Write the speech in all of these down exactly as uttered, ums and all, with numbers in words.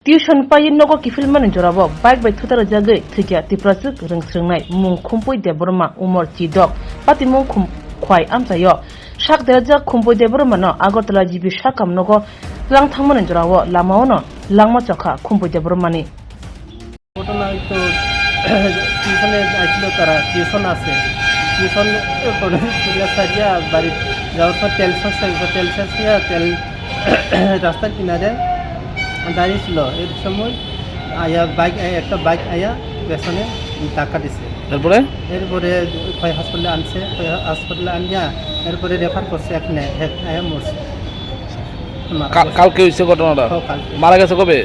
Tuition paiwi nogo kiphilmani jorao bike bai thuta rwjagwi thwikha Tipraswk rwngsrwngnai mung Khumpui Debbarma, umor chidok, patimung Khum-, Khwai amchaio. Sak derajak Khumpui Debbarmano Agartala G B sakam nogo twlang thangmani jorao lamaono langma chokha Khumpui Debbarmani. ঘটনা হয়তো টিউশনে আসছিল তারা, টিউশন আছে। টিউশন করে স্কুলে সারিয়া বাড়ি যাওয়ার সময় তেল শেষ হয়ে গেছে, তেল শেষ হয়ে তেল রাস্তার কিনারে দাঁড়িয়েছিল। এর সময় আয়া বাইক, একটা বাইক আয়া পেছনে ধাক্কা দিছে। তারপরে? এরপরে ওই হসপিটালে আনছে, ওই হসপিটালে আনিয়া এরপরে রেফার করছে এখানে, এখানে আয়া মরছে। মারা কা-, গেছে। কালকে হয়েছে ঘটনাটা? হ্যাঁ, কালকে। মারা গেছে কবে?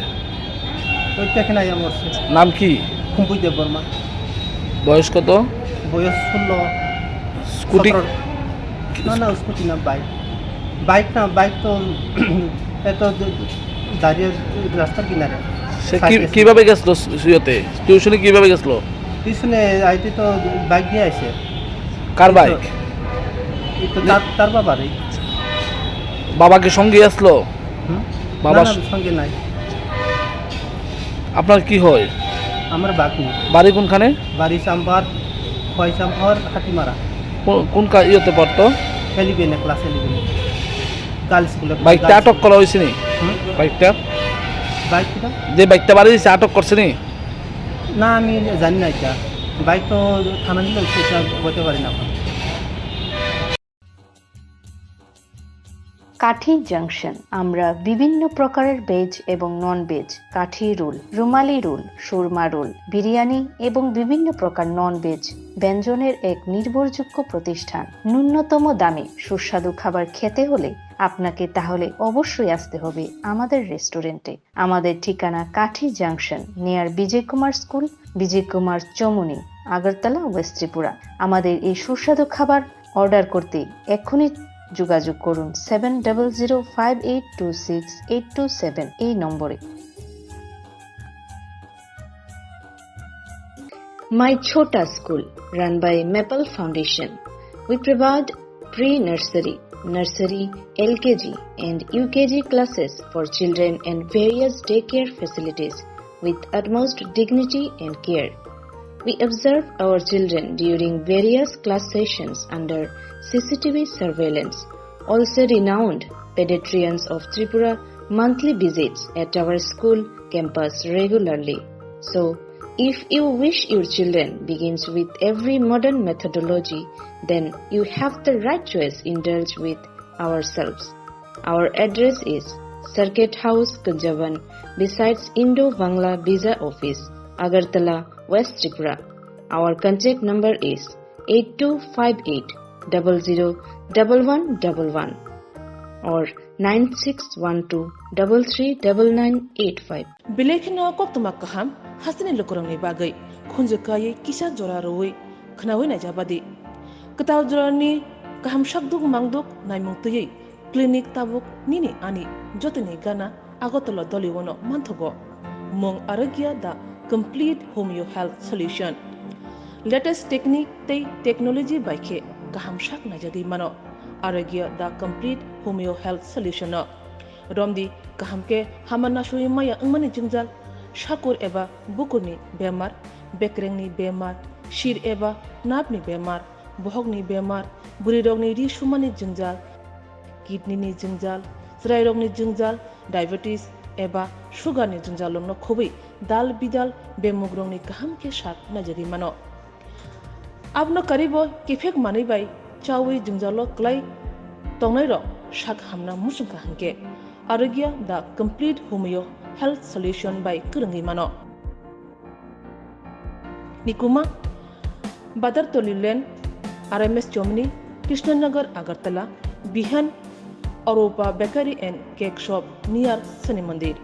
ওই তো এখানে আয়া মরছে। নাম কি? কুম্পুই দেব বর্মা। বয়স কত? বয়স ষোলো। স্কুটি? সতেরো। না, না, স্কুটি না, বাইক। বাইক না, বাইক তো এত যে দাঁড়িয়ে রাস্তার কিনারে। সে কি-, সাইডে। কিভাবে গেছিল স-, ইয়েতে? টিউশনে কিভাবে গেছিল? টিউশনে আইতে তো বাইক দিয়ে আইছে। কার এই তো, বাইক? এই তো তার, তার বাবারই। বাবা কি সঙ্গে আসলো? হুম? বাবা না, না, স- সঙ্গে নাই। আপনার কি হয়? আমার বাগনি। বাড়ি কোনখানে? বাড়ি চাম্পার, খোয়াই চাম্পার, হাতিমারা। কোন, কোন কা-, ইয়েতে পড়তো? এলিভেনে, ক্লাস এলিভেনে। গার্লস স্কুলে, বাইকটা গার্লস আটক স্কুলে। করা হয়েছে নি? হুম? বাইকটা? বাইক কিটা? যে বাইকটা বাড়ি দিছে, আটক করছে নি? না, আমি জানি না এটা। বাইক তো থানা দিলে সেটা বলতে পারি না এখন। কাঠি জাংশন। আমরা বিভিন্ন প্রকারের ভেজ এবং নন ভেজ, কাঠি রোল, রুমালি রোল, সুরমা রোল, বিরিয়ানি এবং বিভিন্ন প্রকার নন ভেজ ব্যঞ্জনের এক নির্ভরযোগ্য প্রতিষ্ঠান। ন্যূনতম দামে সুস্বাদু খাবার খেতে হলে আপনাকে তাহলে অবশ্যই আসতে হবে আমাদের রেস্টুরেন্টে। আমাদের ঠিকানা কাঠি junction, near Bijoy Kumar school, Bijoy Kumar Chowmuhani, Agartala, west Tripura. আমাদের এই সুস্বাদু খাবার অর্ডার করতে এক্ষুনি যোগাযোগ করুন seven double zero five eight two six eight two seven এই নম্বরে। My Chhota School, run by Maple Foundation. We provide pre-nursery, nursery, L K G and U K G classes for children and various daycare facilities with utmost dignity and care. We observe our children during various class sessions under C C T V surveillance. Also renowned pediatricians of Tripura monthly visits at our school campus regularly. So, if you wish your children begins with every modern methodology, then you have the right choice. Indulge with ourselves. Our address is Circuit House, Kunjaban, besides Indo-Bangla Visa Office, Agartala, West Tripura. Our contact number is eight two five eight double zero double one double one or nine six one two double three double nine eight five. Belai kheno koktwma kaham hasteni lukurokni bagwi khunju kaiwi kisa jora rwui khwnaui naijabadi. Kwtal jorani kaham sakduk mangduk naimung twiwi clinic tabuk nini ani jotoni gana Agartala Doliwono manthogo. Mung Arogya the complete homeo health solution. Latest technique tei technology bai khe kaham sak naijagwi mano. Arogya the complete homeo health solution no. Romdi kaham khe hama nasui maya wngmani jwngjal, sakur eba bukurni bemar, bekrengni bemar, sir eba napni bemar, bohokni bemar, bwrwirokni ri sumani jwngjal, kidney ni jwngjal, chwrairokni jwngjal, diabetes eba sugar ni jwngjalrokno khobwi dal bidal bemugrokni kaham khe sak naijagwi mano. Abono karibo kiphek manwi bai chaui jwngjalo kwlai tongnairok sak hamna muchungkha hinkhe Arogya the complete homeo health solution bai kwrwngwi mano. Nikuma, Badartoli Lane, R M S Chomni, Krishnanagar, Agartala, Bihan, Arupa Bakery and Cake Shop near Shani Mandir.